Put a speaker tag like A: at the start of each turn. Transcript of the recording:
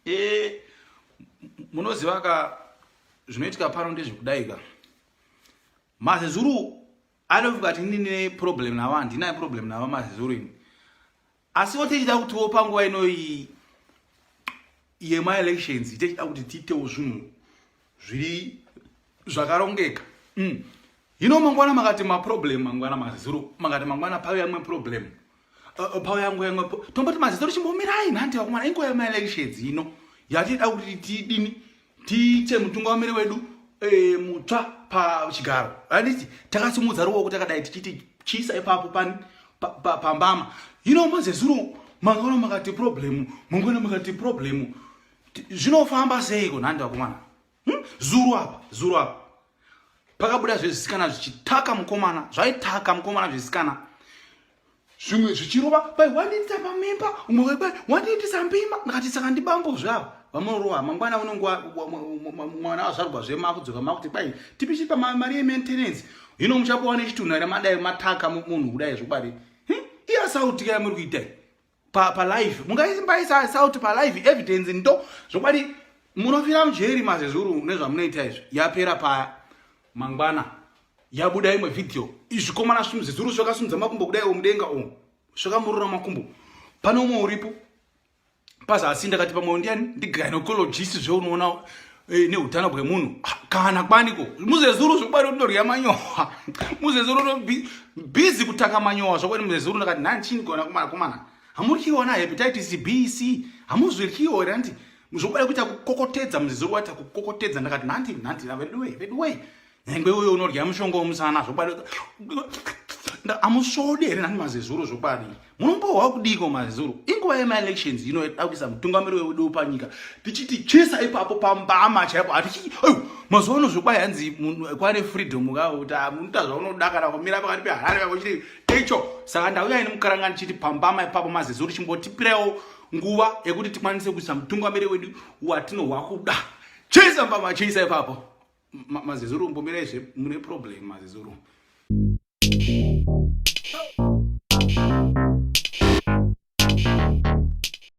A: E, munoziva ka zvinoitika pano ndezvekudai ka mazezuru anofunga kuti ini ndine problem navo handina problem navo mazezuru ini asiwo tichida kutiwo panguva inoyi yemaelections tichida kuti tiitewo zvinhu zviri zvakarongeka mm. Hino mangwana makati maproblem mangwana mazizuru makati mangwana pauya imwe problem pauya nguva imwe tomboti mazizuru chimbomirai nhandi vakomana inguva yemaelections ino yatida kuti tidini tiite mutungamiri wedu e, mutsva pachigaro handiti takasimudza ruoko takadai tichiti chiisa ipapo pani pambama hino mazezuru mangwana makati problem mangwana makati problem zvinofamba seiko nhandi vakomana Hmm? Zuru apa, zuru apa. Pakabuda zvezisikana zvichitaka mukomana, zvaitaka mukomana zvezisikana. Zvimwe zvichirova, bai wandiitisa pamimba, umwe bai wandiitisa mbima, ndakati saka ndibambo zvavo. Vamunorowa mangwana unenge mwana wazvarwa zve makudzoka makuti bai tipichipa mari yemaintenance. Hino muchapuwa nechitunha here madai mataka munhu kudai zvokwadi. Hmm? Iya sauti kaya muri kuita iyi. pa pa live mungaimbaisa sauti pa live evidence ndo zvokwadi munofira mujeri mazezuru nezvamunoita izvi yapera paya mangwana yabuda imwe video izvikomana zvezuru zvakasimudza makumbo kudai mudenga umu zvakamurura makumbo pane umwe uripo pazasi ndakati pamwe ndiani ndigynecologist zveunoona eh, neutano bwemunhu ah, kana kwaniko muzezuru zvokwadi unorya manyowa muzezuru busy kutaka manyowa zvokwadi muzezuru ndakati nhani chini gona kumana kumana hamuryiwo na hepatitis b c hamuzviryiwo here anti zvokwadi kuita kukokotedza muzezuru waita kukokotedza ndakati nhanti nhanti veduwe veduwe nyangwe uyo unorya mushonga wemusana zvokwadi amusvodi here nani mazezuru zvokwadi munombohwa kudiko mazezuru inguva yemaelections ino yada kuisa mutungamiri wedu panyika tichiti chisa ipapo pambama chaipo hatichi mazuva ano zvokwadi hanzi kwane freedom ka kuti munoita zvaunoda kana kumira pakati peharare kako chiri icho saka ndauya ini mukaranga ndichiti pambama ipapo mazezuru chimbotipirewo nguva yekuti tikwanise kuisa mutungamiri wedu watinohwa kuda chisa mbama chisa ipapo mazezuru mbomirai zve mune problem mazezuru.